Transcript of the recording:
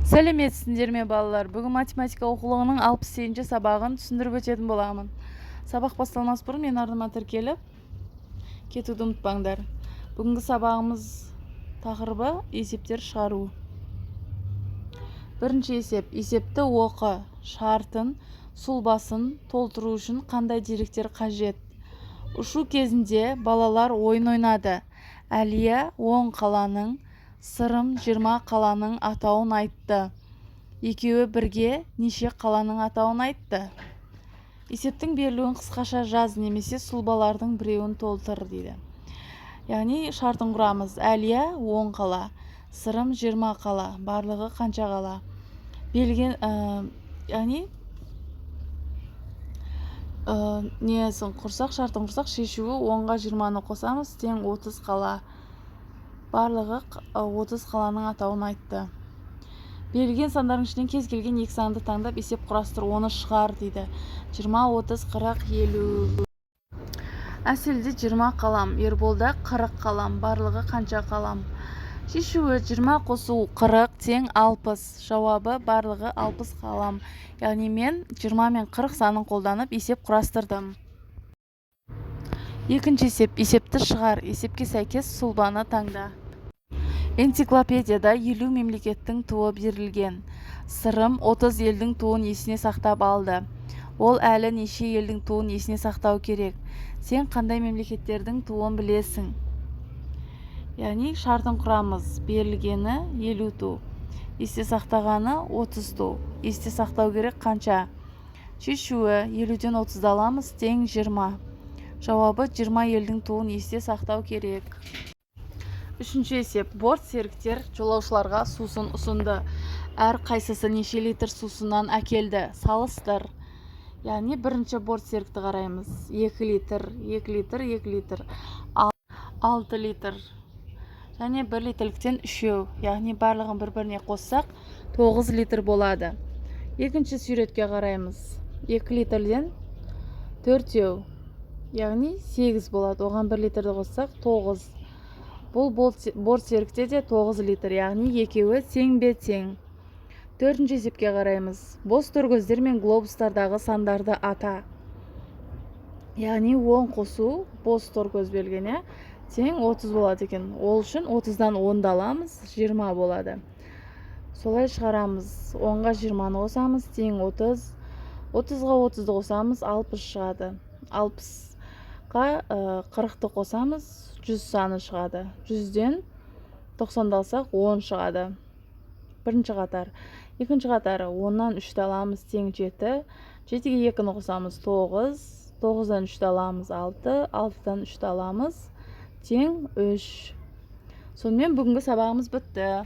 Сәлеметсіңдер ме, балалар! Бүгін математика оқулығының 68-сабағын түсіндіріп өтетін боламын. Сабақ басталмас бұрын менің арнама тіркеліп кетуді ұмытпаңдар. Бүгінгі сабағымыз тақырыбы: есептер шығару. Бірінші есеп. Есепті оқы. Шартын сұлбасын толтыру үшін қандай деректер қажет? Ұшу кезінде балалар ойын ойнады. Әлия 10 қаланың, Сырым 20 қаланың атауын айтты. Екеуі бірге неше қаланың атауын айтты? Есептің берілуін қысқаша жаз немесе сұлбалардың біреуін толтыр дейді. Яғни шартын құрамыз: Әлия 10 қала, Сырым 20 қала. Барлығы қанша қала берілген? Яғни несін құрсақ, шартын құрсақ, шешуі: 10-ға 20-ны қосамыз, тең 30 қала. Барлығы 30 қаланың атауын айтты. Берілген сандардың ішінен кез келген екі санды таңдап, есеп құрастыр, оны шығар дейді. 20, 30, 40, 50. Әселде 20 қалам, Ерболда 40 қалам. Барлығы қанша қалам? Шешуі: 20 қосу 40 тең 60. Жауабы: барлығы 60 қалам. Яғни мен 20 мен 40 санын қолданып, есеп құрастырдым. Екінші есеп. Есепті шығар. Есепке сәйкес сұлбаны таңда. Энциклопедияда 50 мемлекеттің туы берілген. Сырым 30 елдің туын есіне сақтап алды. Ол әлі неше елдің туын есіне сақтау керек? Сен қандай мемлекеттердің туын білесің? Яғни шартын құрамыз: берілгені 50 ту, есте сақтағаны 30 ту. Есте сақтау керек қанша? Шешуі: 50-ден 30-ды аламыз, тең 20. Жауабы: 20 елдің туын есте сақтау керек. Үшінші есеп. Борт серіктер жолаушыларға сусын ұсынды. Әр қайсысы неше литр сусыннан әкелді? Салыстыр. Яғни бірінші борт серікті қараймыз: 2 литр, 2 литр, 2 литр, 6 литр және 1 литрліктен үшеу. Яғни барлығын бір біріне қоссақ, 9 литр болады. Екінші суретке қараймыз: 2 литрден төртеу, яғни 8 болады. Оған 1 литрді қоссақ, 9. Бұл борт серікте де 9 литр, яғни екеуі теңбе тең. Төртінші есепке қараймыз. Бос торкөздер мен глобустардағы сандарды ата. Яғни 10 қосу бос торкөз берілген, иә, тең 30 болады екен. Ол үшін 30-дан 10-ды аламыз, 20 болады. Солай шығарамыз: 10-ға 20-ны қосамыз, тең 30. 30-ға 30-ды қосамыз, 60 шығады. 60-қа 40-ты қосамыз, 100 саны шығады. 100-ден 90-ды алсақ, 10 шығады. Бірінші қатар. Екінші қатары: 10-нан 3-ті аламыз, тең 7. 7-ге 2-ні қосамыз, 9. 9-дан 3-ті аламыз, 6. 6-дан 3-ті аламыз, тең 3. Сонымен, бүгінгі сабағымыз бітті.